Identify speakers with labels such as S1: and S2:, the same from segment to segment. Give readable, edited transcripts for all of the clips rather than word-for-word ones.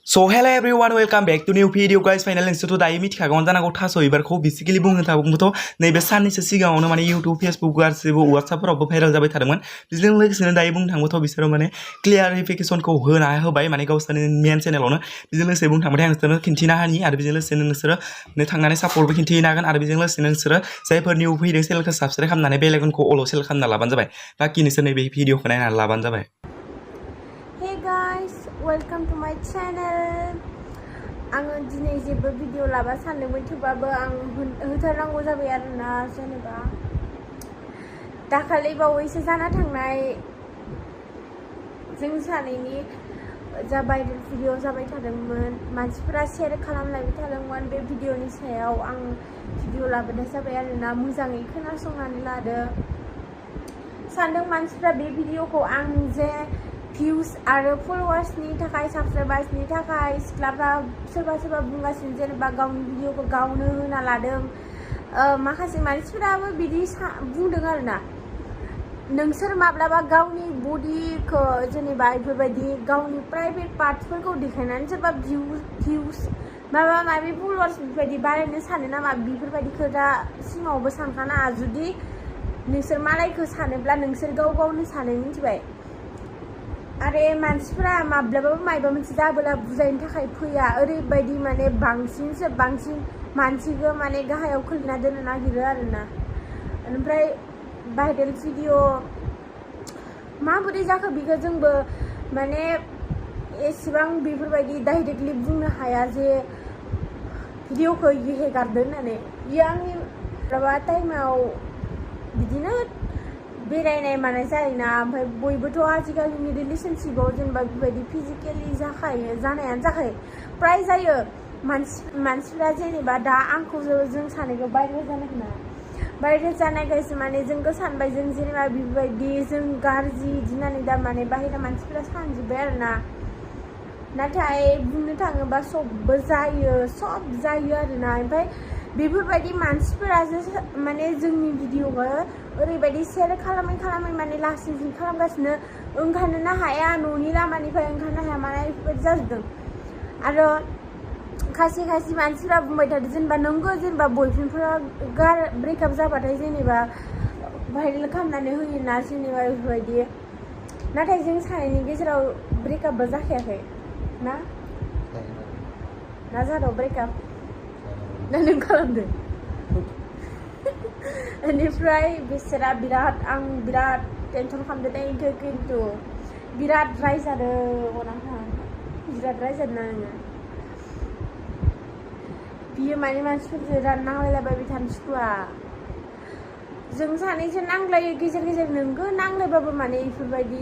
S1: So hello everyone, welcome back to new video guys. Finally नोंसोरथ' दायो मिथिखागौमोन जानांगौ थास'बिबारखौ basically बुंनो थाङोब्लाथ' नैबे साननैसो सिगाङावनो माने YouTube, Facebook गासिबो WhatsAppफोरावबो भाइराल जाबाय थादोंमोन। बेजों लोगोसेनो दायो बुंनो थाङोब्लाथ' बिसोरो माने क्लियारिफिकेसनखौ होबाय माने गावसोरनि मेन चेनेलावनो। बेजों लोगोसे बुंनो थांबाथाय आं नोंसोरनो खिन्थिना होनि आरो बेजों लोगोसेनो नोंसोरो थांनानै सापर्टबो खिन्थिनो हागोन आरो बेजों लोगोसेनो नोंसोरो जायफोर निउ फैदों चेनेलखौ साबस्क्राइब खालामनानै बेल आइकनखौ अल सेलेक्ट खालामना लाबानो जाबाय। बाखि नोंसोर नैबे भिडिअखौ नायनानै लाबानो जाबाय।
S2: Hey guys, welcome to my channel. आङो दिनै जेबो भिडिअ लाबा सानदोंमोन थेवबाबो आं होथारनांगौ जाबाय आरोना जेनेबा दाखालि बावैसो जाना थांनाय जों सानैनि जा भाइरेल भिडिअ जाबाय थादोंमोन मानसिफोरा शेयार खालामलायबाय थादोंमोन बे भिडिअनि सायाव आं भिडिअ लाबोनाय जाबाय आरोना मोजाङै खोनासंनानै लादो सानदों मानसिफ्रा बे भिडिअखौ आं जे भिउस आरो फलोवार्सनि थाखाय साबस्क्राइबार्सनि थाखाय सिख्लाफ्रा सोरबा बुंगासिनो जेनेबा गावनि भिडिअखौ गावनो होना लादों माखासे मानसिफोराबो बिदि बुंदों आरोना नोंसोर माब्लाबा गावनि बडिखौ जेनेबा बेफोरबायदि गावनि प्राइभेट पार्टसफोरखौ देखायनानै सोरबा भिउस माबा माबि फलोवार्स बेफोरबायदि बारायनो सानो नामा बेफोरबायदि खोथा सिमावबो सानखानाङा जुदि नोंसोर मालायखौ सानोब्ला नोंसोर गावनो सानो मिथिबाय आरो मानसिफ्रा माब्लाबाबो मायबा मोनसे जाबोला बुजायनो थाखाय फैया ओरैबायदि माने बांसिन मानसिखौ माने गाहायाव खोलैना दोननो नागिरो आरोना ओमफ्राय भाइरेल भिडिअ माबोरै जाखो बेखौ जोंबो माने एसेबां बेफोरबायदि डाइरेक्टलि बुंनो हाया जे भिडिअखौ हेगारदों होननानै बियो आंनि माबा टाइमाव बिदिनो बेरायनाय मानाय जायोना ओमफ्राय बयबोथ' आजिखालिनि रिलेशनशिपआव जेनेबा बेबायदि फिजिकेलि जानायानो जाखायो प्राय जायो मानसिफ्रा जेनेबा दा आंखौ जों सानैखौ भाइरेल जानायखौ भाइरेल जानायखायसो माने जोंखौ सानबाय जों जेनेबा बेबायदि जों गाज्रि दिनानै दा माने बाहेरा मानसिफ्रा सानजोब्बाय आरोना नाथाय बुंनो थाङोबा सब जायो आरोना ओमफ्राय बेफोरबायदि मानसिफोरासो माने जोंनि भिडिअखौ ओरैबायदि शेयार खालामै माने लासिं खालामगासिनो ओंखारनोनो हाया न'नि लामानिफ्राय ओंखारनो हाया माने बेफोरबायदि जाजोबदों आरो खायसे मानसिफ्रा बुंबाय थादों जेनेबा नंगौ जेनेबा बयफ्रेन्डफोरा ब्रेकआप जाबाथाय जेनेबा भाइरेल खालामनानै होयोना जेनेबा बेफोरबायदि नाथाय जों सानैनि गेजेराव ब्रेकआपबो जाखायाखै ना जादों ब्रेकआप ना नों खालामदों बेनिफ्राय बिसोरा आं बिराद टेनसन खालामदों इखौ खिन्थु बिराद रायजादों बिराद रायजादों आङो बियो माने मानसिफोरजों नांलायलाबाय थानो सुखुवा जों सानैजों नांलायो गेजेर नोंगो नांलायबाबो माने बेफोरबायदि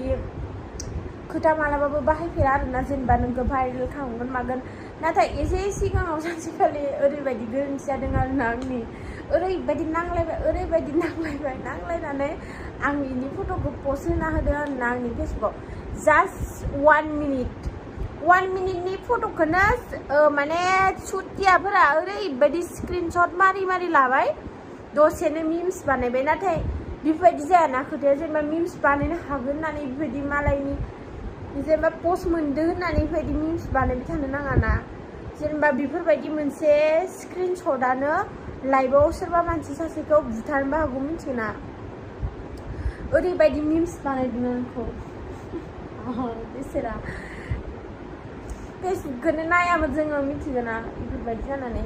S2: खोथा मालाबाबो बाहायफेरा आरोना जेनेबा नोंखौ भाइरेल खालामगोन मागोन नाथाय एसे सिगाङाव सानसेखालि ओरैबायदि गोरोन्थि जादों आरोना आंनि ओरैबायदि नांलायनानै आं बेनि फट'खौ पस्ट होना होदों आरोना आंनि फेसबुकआव जास्ट 1 मिनिटनि फट'खौनो माने सुटियाफोरा ओरैबायदि स्क्रिनशट मारि लाबाय दसेनो मिम्स बानायबाय नाथाय बेफोरबायदि जायाना खोथाया जेनेबा मिम्स बानायनो हागोन होननानै बेफोरबायदि मालायनि जेनेबा पस्ट मोनदों होननानै बेफोरबायदि मिम्स बानायबाय थानो नाङाना जेनेबा बेफोरबायदि मोनसे स्क्रिनशटआनो लाइभआव सोरबा मानसि सासेखौ बुथारनोबो हागौ मिथिगोना ओरैबायदि मिम्स बानायदों आंखौ बिसोरा फेसबुकखौनो नायामोन जोङो मिथिगोना बेफोरबायदि जानानै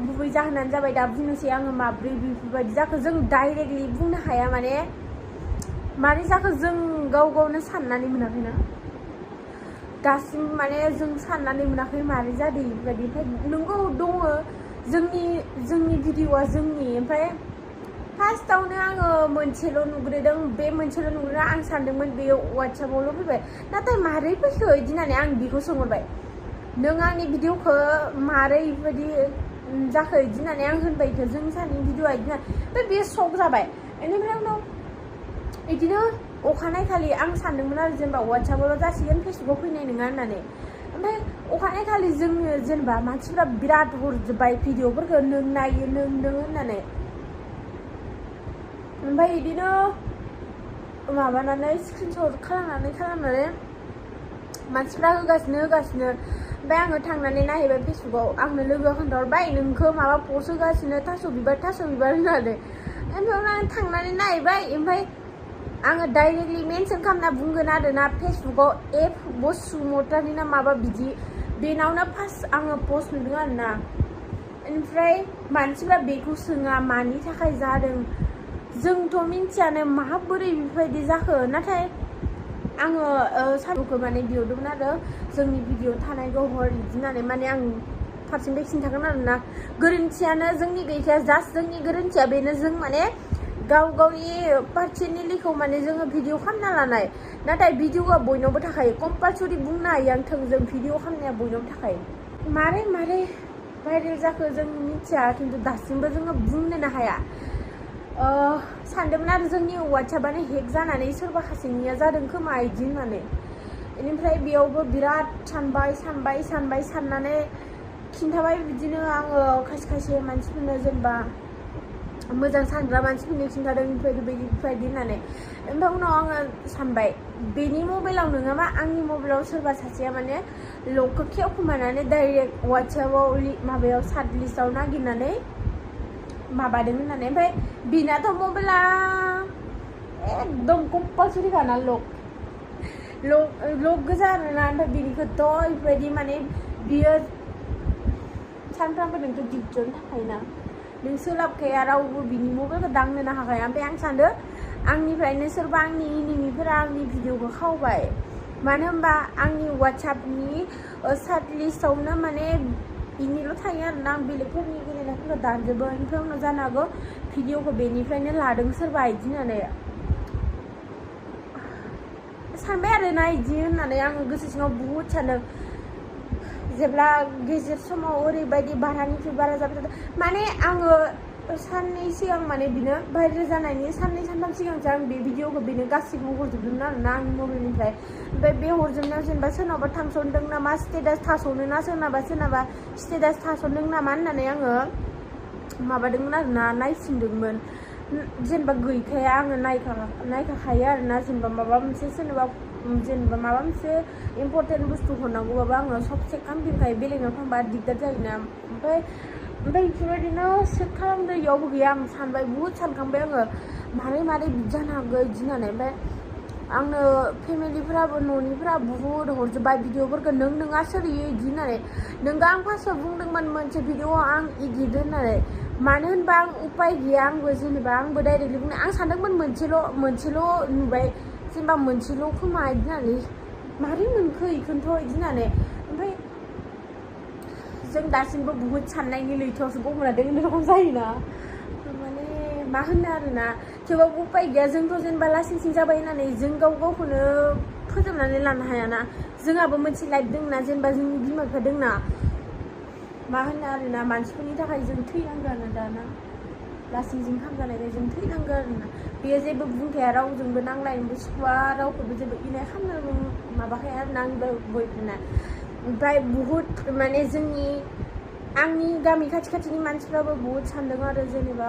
S2: गुबै जाहोनानो जाबाय दा बुंनोसै आङो माब्रै बेफोरबायदि जाखो जों डाइरेक्टलि बुंनो हाया माने मारै जाखो जों गावनो साननानै मोनाखैना दासिम माने जों साननानै मोनाखै मारै जादों बेफोरबायदि ओमफ्राय नंगौ दङ जोंनि भिडिअआ ओमफ्राय फार्स्टआवनो आङो मोनसेल' नुग्रोदों बे मोनसेल' नुग्रोना आं सानदोंमोन बेयो वाट्सएपआवल' फैबाय नाथाय मारै फैखो बिदि होननानै आं बेखौ सोंहरबाय नों आंनि भिडिअखौ मारै बेबायदि जाखो बिदि होननानै आं होनबाय जों सानैनि भिडिअआ बिदि ओमफ्राय बेयो शक जाबाय बेनिफ्राय उनाव बिदिनो अखानायखालि आं सानदोंमोन आरो जेनेबा वाट्सएपआवल' जासिगोन फेसबुकआव फैनाय नङा होननानै ओमफ्राय अखानायखालि जोङो जेनेबा मानसिफ्रा बिराद हरजोब्बाय भिडिअफोरखौ नों नायो नों होननानै ओमफ्राय बिदिनो माबानानै स्क्रिनशट खालामनानै मानसिफ्रा होगासिनो ओमफ्राय आङो थांनानै नायहैबाय फेसबुकाव आंनो लोगोआ खोन्थाहरबाय नोंखौ माबा पस्ट होगासिनो थास' बिबार होननानै ओमफ्राय आं थांनानै नायबाय ओमफ्राय आङो डाइरेक्टलि मेनसन खालामना बुंगोन आरोना फेसबुकाव बसुमतारी ना माबा बिदि बेनावनो फार्स्ट आङो पस्ट नुदों आरोना ओमफ्राय मानसिफ्रा बेखौ सोङा मानि थाखाय जादों जोंथ' मिन्थियानो माबोरै बेफोरबायदि जाखो नाथाय आङो सारखौ माने बिहरदोंमोन आरो जोंनि भिडिअ थानायखौ हर बिदि होननानै माने आं फारसेनिफ्राय खिन्थागोन आरोना गोरोन्थियानो जोंनि गैखाया जास्ट जोंनि गोरोन्थिया बेनो जों माने गावनि पार्सनेलिखौ माने जोङो भिडिअ खालामना लानाय नाथाय भिडिअआ बयनावबो थाखायो कम्पालसरि बुंनो हायो आं थोंजों भिडिअ खालामनाया बयनावबो थाखायो मारै भाइरेल जाखो जों मिथिया खिन्थु दासिमबो जोङो बुंनोनो हाया सानदोंमोन आरो जोंनि वाट्सएपआनो हेक जानानै सोरबा सासेनिया जादों खोमा बिदि होननानै बेनिफ्राय बेयावबो बिराद साननानै खिन्थाबाय बिदिनो आङो खायसे मानसिफोरनो जेनेबा मोजां सानग्रा मानसिफोरनो खिन्थादों बेफोरबायदि होननानै ओमफ्राय उनाव आङो सानबाय बेनि मबाइलाव नङाबा आंनि मबाइलाव सोरबा सासेया माने लकखौ खेवखुमानानै डाइरेक्ट वाट्सएपआव माबायाव सार्च लिस्टआव नागिरनानै माबादों होननानै ओमफ्राय बिनाथ' मबाइला एकदम कम्पालसरिखाना लक गोजा आरोना ओमफ्राय बिनिखौथ' बेफोरबायदि माने बियो सानफ्रामबो नोंथ' डिउटियावनो थाखायोना नों सोलाबखाया रावबो बिनि मबाइलखौ दांनोनो हाखाया ओमफ्राय आं सानदों आंनिफ्रायनो सोरबा आंनि इनिमिफोरा आंनि भिडिअखौ खावबाय मानो होनबा आंनि वाट्सएपनि सार्च लिस्टआवनो माने बिनिल' थायो आरोना आं बेलेगफोरनि गेलेनायफोरखौ दानजोबो ओमफ्राय उनाव जानो हागौ भिडिअखौ बेनिफ्रायनो लादों सोरबा बिदि होननानै सानबाय आरोना बिदि होननानै आङो गोसो सिङाव बुहुद सानदों जेब्ला गेजेर समाव ओरैबायदि बारानिफ्राय बारा जाबाय थादों माने आङो साननै सिगां माने बिनो भाइरेल जानायनि साननै सानथाम सिगांसो आं बे भिडिअखौ बेनो गासिबो हरजोबदोंमोन आरोना आंनि मबाइलनिफ्राय ओमफ्राय बे हरजोबनायाव जेनेबा सोरनावबा थांसनदों नामा स्टेटास थास'नो ना सोरनाबा स्टेटास थासनदों नामा होननानै आङो माबादोंमोन आरोना नायफिनदोंमोन जेनेबा गैखाया आङो नायखाखायो आरोना जेनेबा माबा मोनसे जेनेबा माबा मोनसे इम्पर्टेन्ट बुस्थु हरनांगौबाबो आङो सब चेक खालामफिनखायो बेलेगाव थांबा दिगदार जायोना ओमफ्राय बेफोरबायदिनो चेक खालामदो इयावबो गैया आं सानबाय बुहुद सानखांबाय आङो मारै बिदि जानो हागौ बिदि होननानै ओमफ्राय आंनो फेमिलिफोराबो न'निफोरा बुहुद हरजोब्बाय भिडिअफोरखौ नोङा सोलियो बिदि होननानै नोंगा आं फार्स्टआव बुंदोंमोन मोनसे भिडिअ आं इदिट होननानै मानो होनबा आं उपाय गैया आंबो जेनेबा आंबो डाइरेक्टलि बुंनो आं सानदोंमोन मोनसेल' नुबाय जेनेबा मोनसेल' खोमा बिदि होननानै मारै मोनखो इखौनोथ' बिदि होननानै ओमफ्राय जों दासिमबो बुहुद साननायनि लैथोआवसो गबना दों रखम जायोना माने मा होनो आरोना थेवबाबो उपाय गैया जोंथ' जेनेबा लासिं जाबाय होननानै जों गावखौनो फोजोबनानै लानो हायाना जोंहाबो मोनसे लाइफ दंना जेनेबा जोंनि बिमा बिफा दंना मा होनो आरोना मानसिफोरनि थाखाय जों थैनांगौ आरो दाना लासिं खालामजानायखाय जों थैनांगौ आरोना बेयो जेबो बुंखाया रावजोंबो नांलायनोबो सुखुवा रावखौबो जेबो इनाय खालामनोबो माबाखाया आरोना आंनि बयफ्रेन्डआ ओमफ्राय बुहुद माने आंनि गामि खाथिनि मानसिफ्राबो बुहुद सानदों आरो जेनेबा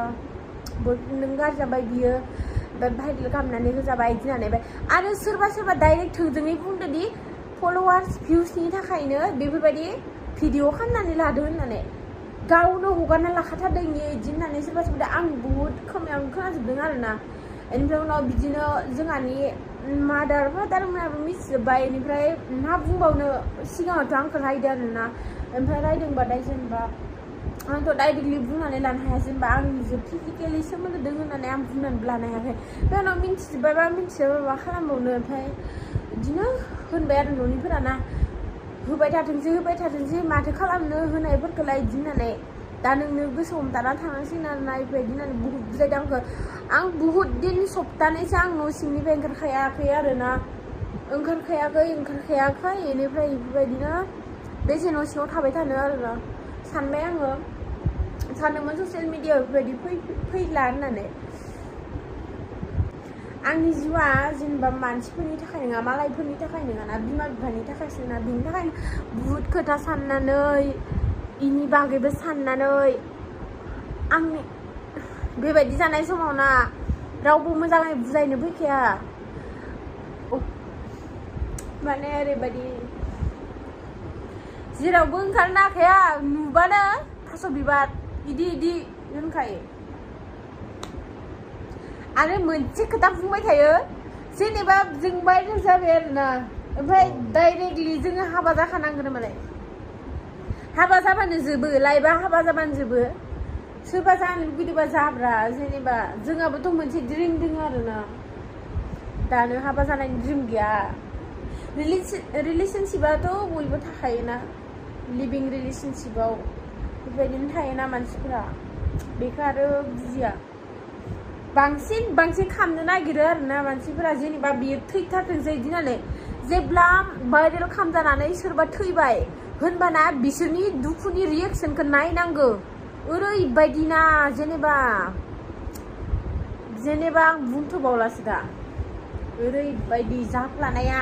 S2: बयफ्रेन्डजों गाज्रि जाबाय बियो ओमफ्राय भाइरेल खालामनानै होजाबाय बिदि होननानै आरो सोरबा डाइरेक्ट थोंजोङै बुंदोंदि फल'वार्स भिउसनि थाखायनो बेफोरबायदि भिडिअ खालामनानै लादो होननानै गावनो हगारना लाखाथारदों बिदि होननानै सोरबा आं बुहुद खोमायावनो खोनाजोबदों आरोना बेनिफ्राय उनाव बिदिनो जोंहानि फादारमोनाबो मिथिजोब्बाय बेनिफ्राय मा बुंबावनो सिगाङावथ' आंखौ रायदों आरोना ओमफ्राय रायदोंबाथाय जेनेबा आंथ' डाइरेक्टलि बुंनानै लानो हाया जेनेबा आंनिजों फिजिकेलि सोमोन्दो दं होननानै आं बुंनानै लानो हायाखै ओमफ्राय उनाव मिथिजोब्बायबा मा खालामबावनो ओमफ्राय बिदिनो होनबाय आरो न'निफोराना होबाय थाथोंसै माथो खालामनो होनायफोरखौलाय बिदि होननानै दा नोंनो गोसो हमथाना थानांसिगोन आरोना बेबायदि होननानै बुहुद बुजायदों आं बुहुद दिन सप्तानैसो आं न' सिंनिफ्राय ओंखारखायाखै आरोना ओंखारखायाखै बेनिफ्राय बेफोरबायदिनो बेसे न' सिङाव थाबाय थानो आरोना सानबाय आङो सानदोंमोन ससियेल मिडियायाव बेफोरबायदि फैला होननानै आंनि जिउआ जेनेबा मानसिफोरनि थाखाय नङा मालायफोरनि थाखाय नङाना बिमा बिफानि थाखायसो ना बिनि थाखायनो बुहुद खोथा साननानै इनि बागैबो साननानै आंनि बेबायदि जानाय समाव ना रावबो मोजाङै बुजायनो फैखाया माने ओरैबायदि जेरावबो ओंखारनो हाखाया नुबानो थास' बिबार इदि होनखायो आरो मोनसे खोथा बुंबाय थायो जेनेबा जों भाइरेल जाबाय आरोना ओमफ्राय डाइरेक्टलि जोङो हाबा जाखानांगोन मालाय हाबा जाबानो जोबो लाइफआ हाबा जाबानो जोबो सोरबा जानो लुगैदोंबा जाब्रा जेनेबा जोंहाबोथ' मोनसे ड्रिम दङ आरोना दानो हाबा जानायनि ड्रिम गैया रिलेशनशिपआथ' बयबो थाखायोना लिभिं रिलेशनशिपआव बेबायदिनो थायोना मानसिफोरा बेखौ आरो बुजिया बांसिन खालामनो नागिरो आरोना मानसिफोरा जेनेबा बियो थैथारथोंसै बिदि होननानै जेब्ला भाइरेल खालामजानानै सोरबा थैबाय होनबाना बिसोरनि दुखुनि रिएक्सनखौ नायनांगौ ओरैबायदि ना जेनेबा आं बुंथ'बावलासो दा ओरैबायदि जाफ्लानाया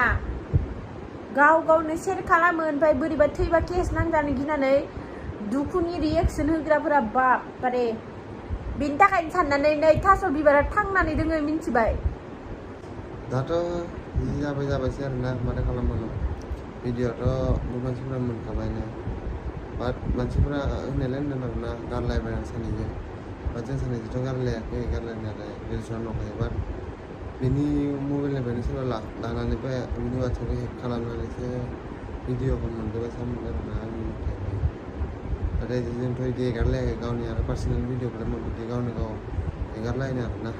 S2: गावनो सेयार खालामो ओमफ्राय बोरैबा थैबा केस नांजानो गिनानै दुखुनि रिएक्सन होग्राफोरा बारे बेनि थाखायनो साननानै नै थास' बिबारा थांनानै दोङो मिन्थिबाय
S3: दाथ' जि जाबायसै आरोना माथो खालामबावनो भिडिअ'आथ' बहुत मानसिफोरा मोनखाबायना बाट मानसिफोरा होननायलाय होनदों आरोना गारलायबाय आं सानैजों बाट जों सानैजोंथ' गारलायाखै गारलायनायालाय रिल्सआव नंखायो बाट बिनि मबाइलनिफ्रायनो सोरबा लानानै बिनि वाट्सएपखौ हेक खालामनानैसो भिडिअ'खौ मोनदोंबा सानदों आरोना आंनि मथेबा नाथाय जोंथ' बिदि एगारलायाखै गावनि आरो पार्सनेल भिडिअ'खौलाय बिदि गावनो गाव एगारलायनो आरोना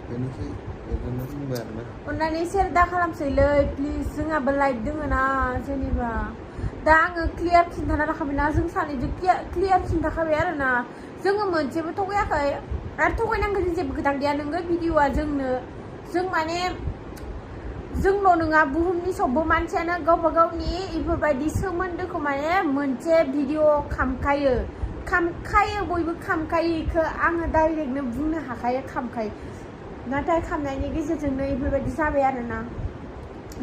S3: बेनिखाय बेखौनो बुंबाय आरोना
S2: अन्नानै सेयार दा खालामसैलै प्लिज जोंहाबो लाइफ दोङो ना जेनेबा दा आङो क्लियार खिन्थाना लाखाबायना जों सानैजों क्लियार खिन्थाखाबाय आरोना जोङो मोनसेबो थगायाखै आरो थगायनांगौनि जेबो खोथा गैया नोङो भिडिअ'आ जों माने जोंल' नङा बुहुमनि सबबो मानसियानो गावबा गावनि इफोरबायदि सोमोन्दोखौ माने मोनसे भिडिअ खामखायो बयबो खामखायो इखौ आङो डाइरेक्टनो बुंनो हाखायो खामखायो नाथाय खामनायनि गेजेरजोंनो इफोरबायदि जाबाय आरोना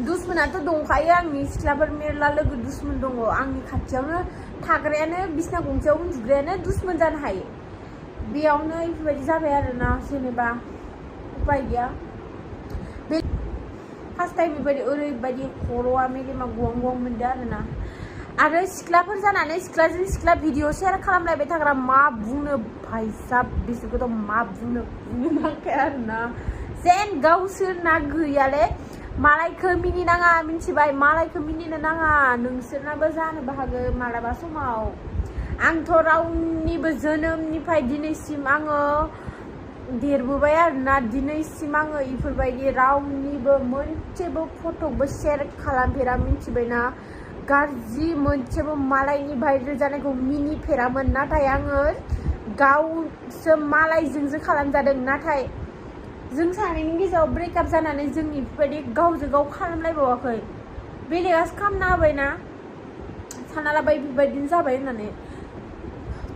S2: दुश्मनाथ' दंखायो आंनि सिख्लाफोर मेरला लोगो दुश्मन दङ आंनि खाथियावनो थाग्रायानो बिसना गंसेयाव उन्दुग्रायानो दुश्मन जानो हायो बेयावनो इफोरबायदि जाबाय आरोना जेनेबा उपाय गैया फार्स्ट टाइम बेबायदि ओरैबायदि खर'आ मेलेमा गवां मोनदों आरोना आरो सिख्लाफोर जानानै सिख्लाजों सिख्ला भिडिअ शेयार खालामलायबाय थाग्रा मा बुंनो भाइसाब बिसोरखौथ' मा बुंनो नांखाया आरोना जेन गावसोरना गैयाले मालायखौ मिनिनाङा मिन्थिबाय मालायखौ मिनिनो नाङा नोंसोरनाबो जानोबो हागौ मालाबा समाव आंथ' रावनिबो जोनोमनिफ्राय दिनैसिम आङो देरबोबाय आरोना दिनैसिम आङो इफोरबायदि रावनिबो मोनसेबो फट'बो शेयार खालामफेरा मिन्थिबायना गाज्रि मोनसेबो मालायनि भाइरेल जानायखौ मिनिफेरामोन नाथाय आङो गावसो मालायजोंसो खालामजादों नाथाय जों सानैनि गेजेराव ब्रेकआप जानानै जों इफोरबायदि गावजों गाव खालामलायबावाखै बेलेगासो खालामना होबायना सानना लाबाय बेबायदिनो जाबाय होननानै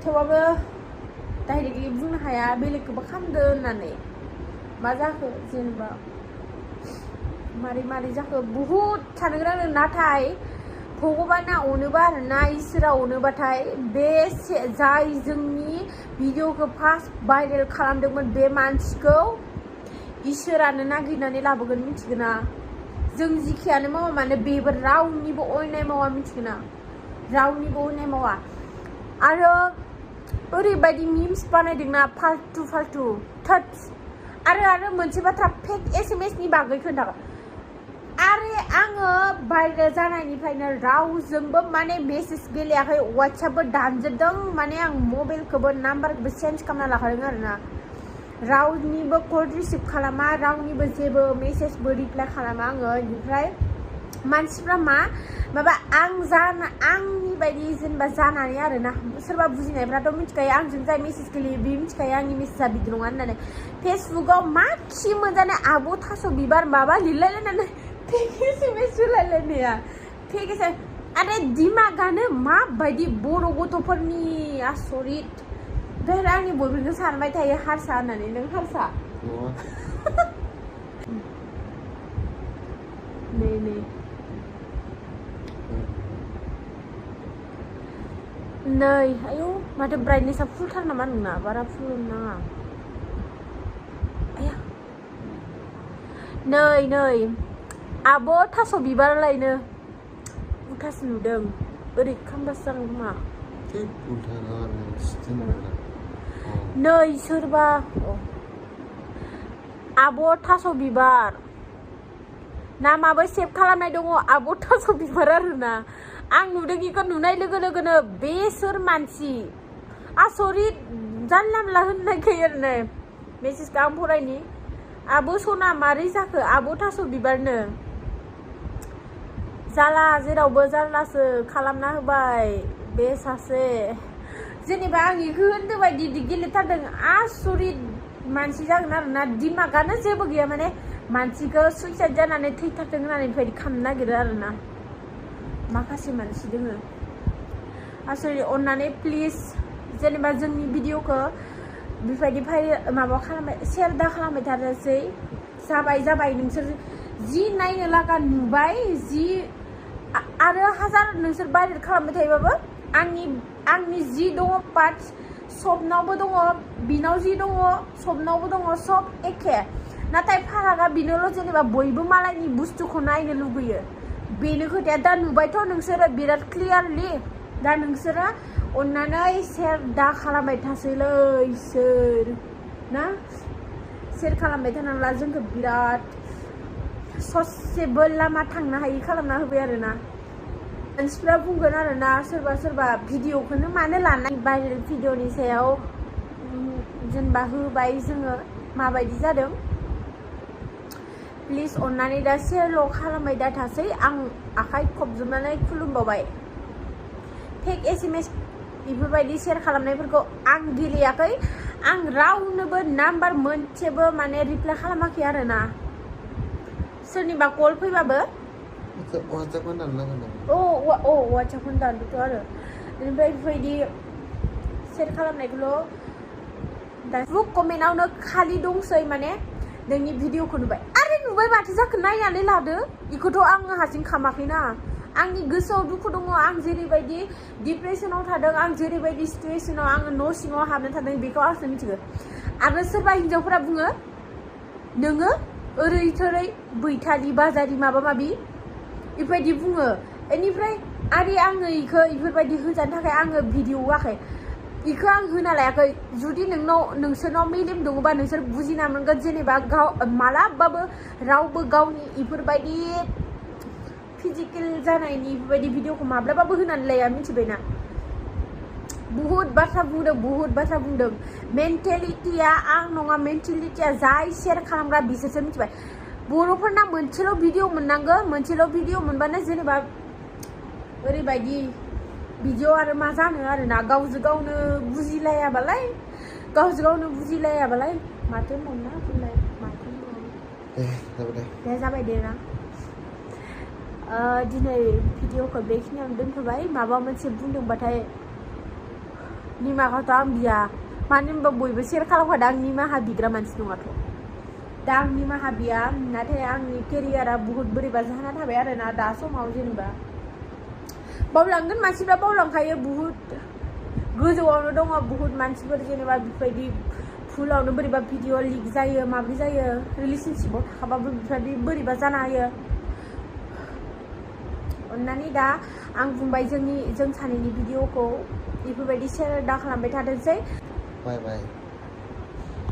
S2: थेवबाबो डाइरेक्टलि बुंनो हाया बेलेगखौबो खालामदो होननानै मा जाखो जेनेबा मारै जाखो बुहुत साननो गोनां नाथाय भगबाना अनोबा आरोना इसोरा अनोबाथाय बे जाय जोंनि भिडिअखौ फार्स्ट भाइरेल खालामदोंमोन बे मानसिखौ इसोरानो नागिरनानै लाबोगोन मिथिगोना जों जिखियानो मावा मानो बेबो रावनिबो अयनाय मावा मिथिगोना रावनिबो अयनाय मावा आरो ओरैबायदि मिम्स बानायदोंना फाल्तु थोट्स आरो मोनसे बाथ्रा फेक SMS नि बागै खोन्थागोन आरो आङो भाइरेल जानायनिफ्रायनो रावजोंबो माने मेसेज गेलेयाखै वाट्सएपबो दानजोबदों माने आं मबाइलखौबो नाम्बारखौबो चेन्ज खालामना लाखादों आरोना रावनिबो कल रिसिभ खालामा रावनिबो जेबो मेसेजबो रिप्लाइ खालामा आङो बेनिफ्राय मानसिफ्रा माबा आंनि बायदि जेनेबा जानानै आरोना सोरबा बुजिनायफ्राथ' मिथिखायो आंजों जाय मेसेज गेलेयो बे मिथिखायो आंनि मेसेजआ बिदि नङा होननानै फेसबुकाव मा खि मोनजानो आब' थास' बिबार माबा लिरलायलायनानै फेक SMS होलायलायनाया फेक SMS आरो दिमागानो माबायदि बर' गथ'फोरनि आसरित ओमफ्राय आंनि बयफ्रेन्डखौ सानबाय थायो हारसा होननानै नों हारसा नै आयौ माथो ब्राइटनेसआ फुलथार नामा नोंना बारा फुल नाङा आया नै आब' थास' बिबार लायनो उल्थासो नुदों ओरै खालामबासो जागोन खोमा
S3: उल्था
S2: नै सोरबा आब' थास' बिबार नामाबो सेभ खालामनाय दङ आब' थास' बिबार आरोना आं नुदों इखौ नुनाय लोगो लोगोनो बे सोर मानसि आसरित जानला मोनला होननो नागिरो आरो नै मेसेजखौ आं फरायनि आब' सना मारै जाखो आब' थास' बिबारनो जाला जेरावबो जारलासो खालामना होबाय बे सासे जेनेबा आं इखौ होनदों बायदि गेलेथारदों आसरित मानसि जागोन आरोना दिमागानो जेबो गैया माने मानसिखौ सुइसाइड जानानै थैथारथों होननानै बेबायदि खालामनो नागिरो आरोना माखासे मानसि दोङो आसरित अननानै प्लिज जेनेबा जोंनि भिडिअखौ बेबायदि माबा खालामबाय शेयार दा खालामबाय थानोसै जाबाय नोंसोर जि नायनो लागा नुबाय जि आरो हाजार नोंसोर भाइरेल खालामबाय थायोबाबो आंनि जि दङ पार्ट सबनावबो दङ बिनाव जि दङ सबनावबो दङ सब एखे नाथाय फारागा बेनोल' जेनेबा बयबो मालायनि बुस्थुखौ नायनो लुगैयो बेनो खोथाया दा नुबायथ' नोंसोरो बिराद क्लियारलि दा नोंसोरो अननानै शेयार दा खालामबाय थासैलै सोर ना शेयार खालामबाय थानांला जोंखौ बिराद ससेबो लामा थांनो हायि खालामना होबाय आरोना मानसिफ्रा बुंगोन आरोना सोरबा भिडिअखौनो मानो लानाय भाइरेल भिडिअनि सायाव जेनेबा होबाय जोङो माबायदि जादों प्लिज अननानै दा शेयारल' खालामबाय दा थासै आं आखाइ खबजोबनानै खुलुमबावबाय फेक SMS बेफोरबायदि शेयार खालामनायफोरखौ आं गेलेयाखै आं रावनोबो नाम्बार मोनसेबो माने रिप्लाइ खालामाखै आरोना सोरनिबा कल फैबाबो
S3: वाट्सएपखौ दाननांगोन
S2: वाट्सएपखौनो दानदोंथ' आरो बेनिफ्राय बेबायदि शेयार खालामनायखौल' दा कमेन्टआवनो खालि दंसै माने नोंनि भिडिअखौ नुबाय आरे नुबाय माथो जाखो नायनानै लादो बेखौथ' आङो हारसिं खामाखैना आंनि गोसोआव दुखु दङ आं जेरैबायदि डिप्रेसनाव थादों आं जेरैबायदि सिटुएसनाव आङो न' सिङाव हाबना थादों बेखौ आंसो मिथिगौ आरो सोरबा हिन्जावफोरा बुङो नोङो ओरै थोरै बैथारि बाजारि माबा माबि बेबायदि बुङो बेनिफ्राय आरो आङो बेफोरबायदि होजानो थाखाय आङो भिडिअ होआखै बेखौ आं होना लायाखै जुदि नोंसोरनाव मेलेम दङबा नोंसोर बुजिना मोनगोन जेनेबा मालाबाबो रावबो गावनि बेफोरबायदि फिजिकेल जानायनि बेफोरबायदि भिडिअखौ माब्लाबाबो होनानै लाया मिथिबायना बुहुत बाथ्रा बुंदों मेन्टेलिटिया आं नङा मेन्टेलिटिया जाय शेयार खालामग्रा बिसोरसो मिथिबाय बर'फोरना मोनसेल' भिडिअ मोननांगौ मोनसेल' भिडिअ मोनबानो जेनेबा ओरैबायदि भिडिअ आरो मा जानो आरोना गावजों गावनो बुजिलायाबालाय माथो मोनना बुंलाय माथो दे जाबाय दे ना दिनै भिडिअखौ बेखिनियावनो दोनथ'बाय माबा मोनसे बुंदोंबाथाय निमाहाथ' आं बिया मानो होनबा बयबो शेयार खालामखादों आं निमाहा बिग्रा मानसि नङाथ' दा आं निमाहा बिया नाथाय आंनि केरियारा बुहुत बोरैबा जाना थाबाय आरोना दा समाव जेनेबा बावलांगोन मानसिफ्रा बावलांखायो बुहुत गोजौआवनो दङ बुहुत मानसिफोर जेनेबा बेबायदि फुलावनो बोरैबा भिडिअ लिक जायो माब्रै जायो रिलेसनशिपआव थाखाबाबो बेफोरबायदि बोरैबा जानो हायो अननानै दा आं बुंबाय जों सानैनि भिडिअखौ बेफोरबायदि शेयार दा खालामबाय थाथोंसै
S3: बाय